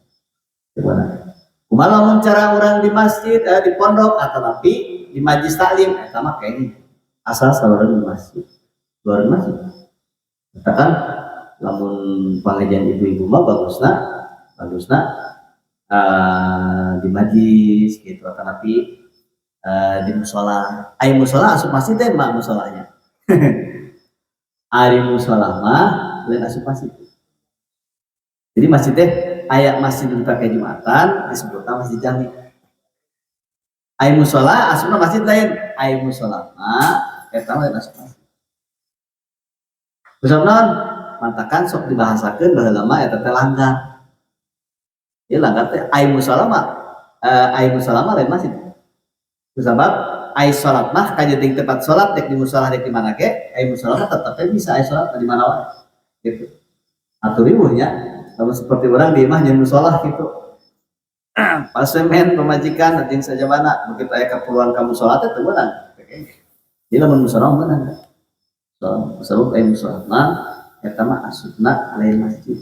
teu meunang. Kumaha lamun cara urang di masjid, di pondok atau tapi di majlis taklim? Eta mah kayaknya asal saluran di masjid, luar masjid. Katakan lamun pengajian ibu-ibu mah bagusna bagusna di majlis gitu atau tapi di musola. Ari musola asup masjid teh mah musolanya. Ari musola mah lain asup masjid. Jadi masjid teh aya masjid dipakai Jumatan disebutna masjid jami. Ari musola asupna masjid lain. Ari musola mah eta mah lain asup masjid. Kusabab naon? Mantakan sok dibahasakeun baheula mah eta teh langgar. Ya langgar teh ari musola mah, ari musola mah lain masjid. Kusabab ari salat mah kajeting tempat salat, dek di musola dek di mana ge, ari musola mah tetep we bisa ari salat di mana wae. Gitu. Atuh riweuh nya, lamun seperti urang di imah nyeun musola gitu. Pas men pamajikan jeung sajabana begitu aya keperluan ka musola teh teu meunang. Jadi lamun musola meunang. So, sabab ari musola mah eta mah asupna lain masjid.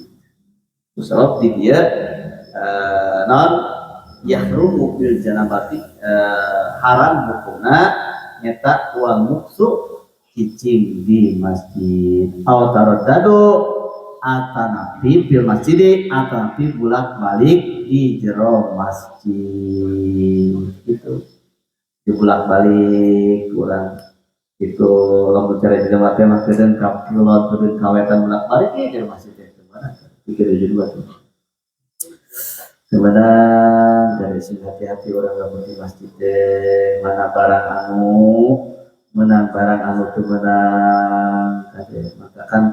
Sabab di dieu naon, yahrumu bil janabati, haram hukumna nyata wa muksu cicing di masjid, au taraddadu atanapi fil masjid, atanapi bulak balik di jero masjid itu, di bulak balik kurang itu. Lamun cara jelema teh mah kedeung ka kulon, kedeung ka wetan, bulak balik ya jero masjid teh mana pikir juga tuh. Kemudian dari sini hati-hati orang lamun di masjid teh, mana barang anu menang, barang anu teu meunang kade. Maka kan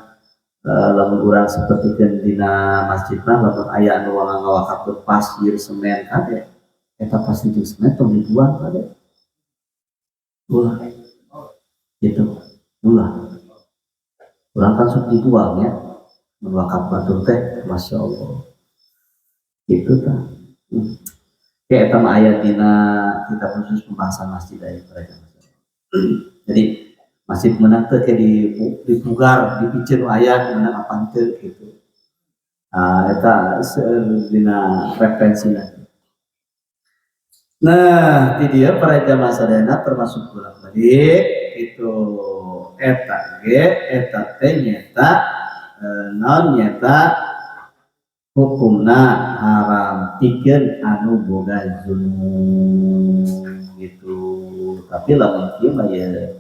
lamun urang sapertikeun dina masjid mah, lamun aya anu ngawakafkeun pasir, semen, kade eta pasir jeung semen tong dibuang, kade ulah gitu, ulah. Urang kan sok dibuang ya mun wakaf batur teh, Masya Allah gitu tah. Kayak eta mah aya dina kitab khusus pembahasan masjid aya mereka. Jadi masjid menang teh kayak dipugar, dipiceun aya menang apa teu gitu. Ah, eta seueur dina referensina. Nah, di dia para jamaah sadayana termasuk bolak-balik itu eta ge eta teh nyata naon, nyata hukumna haram pikeun anu boga junub gitu. Tapi lamun kieu mah ya,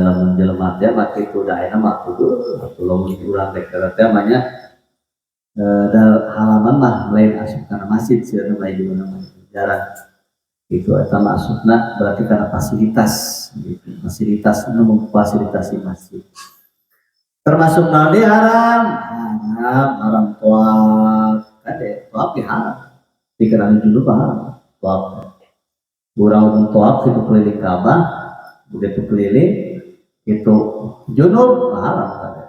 lamun jelema teh mah kitu da ayeuna mah kudu atuh lamun urang rek teh mah nya, da halaman mah lain asup kana masjid sieun mah, di mana mah jarang itu. Eta mah asupna berarti karena fasilitas gitu, fasilitas anu memfasilitasi masjid. Termasuk naon deui haram? Haram, haram tawaf kade, tawaf ge haram pikeun anu junub, haram tawaf. Urang tawaf itu keliling Ka'bah, begitu keliling itu junub, haram kade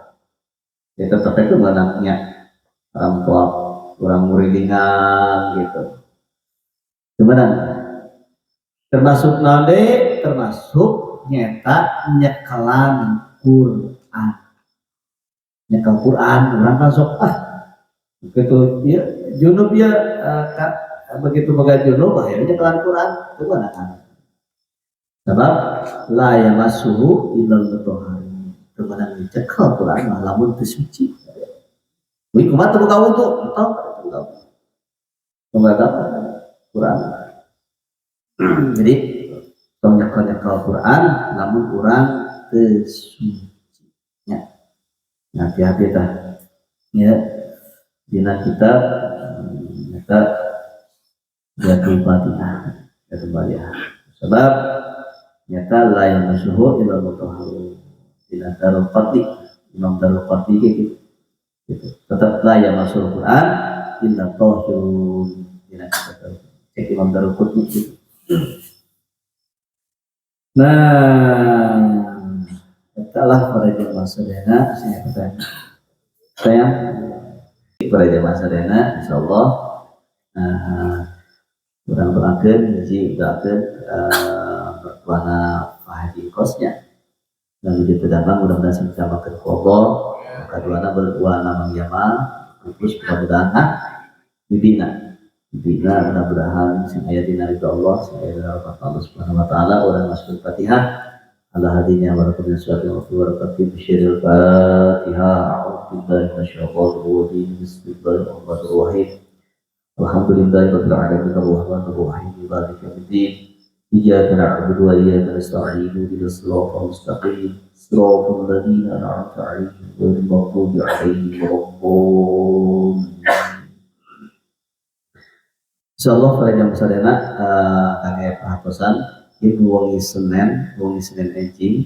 ya, tetep itu meunangnya haram tawaf urang ngurilingan gitu. Gimana? Termasuk naon deui? Termasuk nyeta nyekelan Quran. Nyekel Quran, urang kan sok ah begitu ya junub ya, begitu boga junub akhirnya nyekelan Quran itu mana kan? Sebab la yamassuhu illal mutahharun. Teu meunang dicekel Quran mah lamun teu suci. Wih, kumaha teu boga wudu? Entong teu boga wudu. Boga Quran. Jadi tong nyekel-nyekel Quran lamun urang teu suci nya. Hati-hati tah. Ya. Dina kitab eta Jatuh Fatihah. Jatuh Fatihah. Sebab nyata la yamassuhu illal mutahharun. Dina Darul Qatli, Imam Darul Qatli gitu. Gitu. Tetap la yamassuhul Quran illa tahirun. Dina kitab cek Imam Darul Qutni gitu. Nah, itulah para jemaah sadayana, saya pertanyaan. Saya para jemaah sadayana, insyaallah. Nah, Urang doakeun, hiji doakeun mertuana Pak Haji Kosnya dan begitu datang, mudah-mudahan sing ditambahkeun ku Allah. Kaduana berdoa Mang Jamal pupus, mudah-mudahan dibina dibina, mudah-mudahan sing aya dina ridho Allah, sing aya dina rahmat Allah Subhanahu wa taala. Urang masuk Fatihah. Allah hadinya wa lakum min suati wa barakatuh bi syiril Fatihah. A'udzu billahi minasyaitonir rajim. Bismillahirrahmanirrahim. Alhamdulillahi rabbil alamin arrahmanir rahim maliki yaumiddin. Iyyaka na'budu wa iyyaka nasta'in ihdinas siratal mustaqim siratal ladzina an'amta 'alaihim ghairil maghdubi 'alaihim waladdallin. Insyaallah pada jam sadayana kangge perhatosan ieu wengi Senin, wengi Senin enjing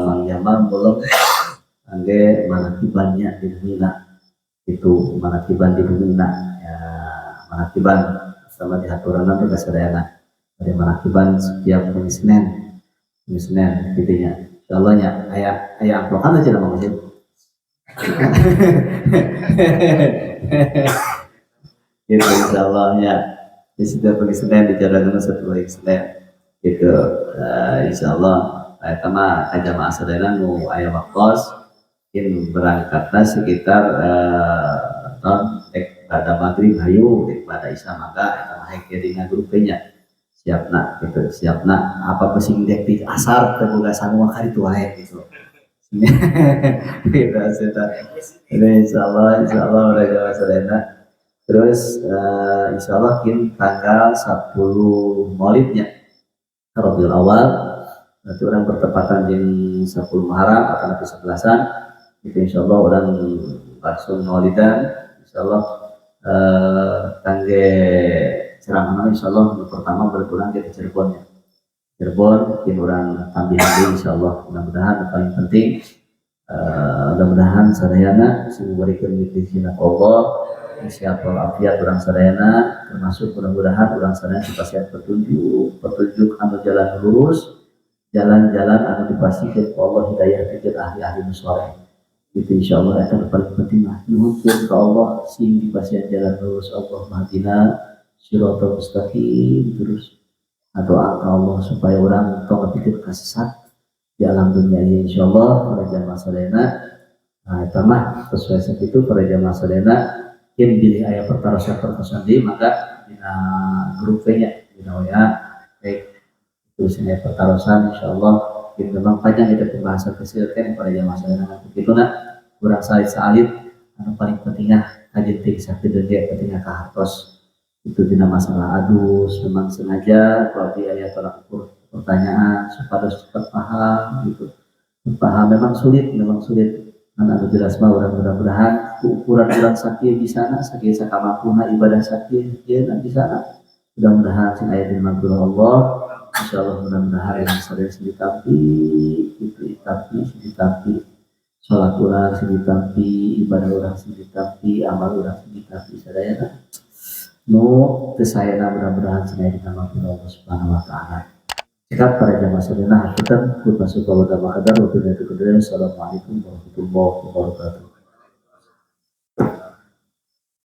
Mang Jamal belum kangge manakibannya di bumina itu, manakiban di bumina ya, manakiban sama di aturan nanti kasadayana ada manakiban setiap wengi Senin, wengi Senin gitu nya. Insyaallah nya aya aya amplokan aja nama masjid gitu. Insyaallah nya di setiap wengi Senin dijalankan satu wengi Senin gitu. Insyaallah eta mah ka jamaah sadayana nu aya waktos mungkin berangkatnya sekitar non dek pada maghrib hayu, dek pada isya maka eta mah hek dina grup nya siapna gitu, siapna apa pesing dek di asar teu boga sangu kali itu wae gitu gitu sudah. Ini insyaallah, insyaallah udah jamaah sadayana. Terus insyaallah kin tanggal 10 Maulidnya Rabiul Awal nanti urang bertepatan di 10 Muharram atau nanti sebelasan itu, insyaallah urang langsung maulidan. Insyaallah kangge ceramah, insyaallah pertama berkurang ke Cirebon ya, Cirebon mungkin urang tambihan deui. Insyaallah mudah-mudahan paling penting mudah-mudahan sadayana sing diberikan di Allah sehat walafiat urang sadayana, termasuk mudah-mudahan urang sadayana dipasihan petunjuk, petunjuk anu jalan lurus, jalan-jalan anu dipastikan ku Allah hidayah pikeun ahli-ahli nu soleh itu. Insyaallah eta nu paling penting mah nyuhunkeun ka Allah sing dipasihan jalan lurus. Allah mahdina siratal mustaqim. Terus doa ka Allah supaya urang tong nepikeun kasesat di alam dunia ini. Insyaallah pada jamaah sadayana, nah eta mah sesuai sakitu. Pada jamaah sadayana yen bilih aya pertarosan-pertarosan deui maka dina grup nya, dina WA baik terus aya pertarosan. Insyaallah mungkin memang panjang itu pembahasan kecil kan pada jamaah sadayana begitu. Nah kurang salit-salit anu paling pentingnya kajian ting sakitu ge pentingnya kahartos itu dina masalah adus. Memang sengaja kalau di ayat tolak ukur pertanyaan supaya cepat paham gitu, paham. Memang sulit, memang sulit. Mana anu jelas mah urang mudah-mudahan ukuran urang sakieu bisana, sakieu sakamampuna ibadah sakieu ieu bisa. Mudah-mudahan sing aya di Allah. Insyaallah mudah-mudahan yang sadaya sing ditampi itu, ditampi, sing ditampi salat urang, sing ditampi ibadah urang, sing ditampi amal urang, sing ditampi sadayana nu teu saena, mudah-mudahan sing aya dina Allah Subhanahu wa taala. Cekap para jamaah sadayana, hapunten pun masuk wa kadar wa. Assalamualaikum warahmatullahi wabarakatuh.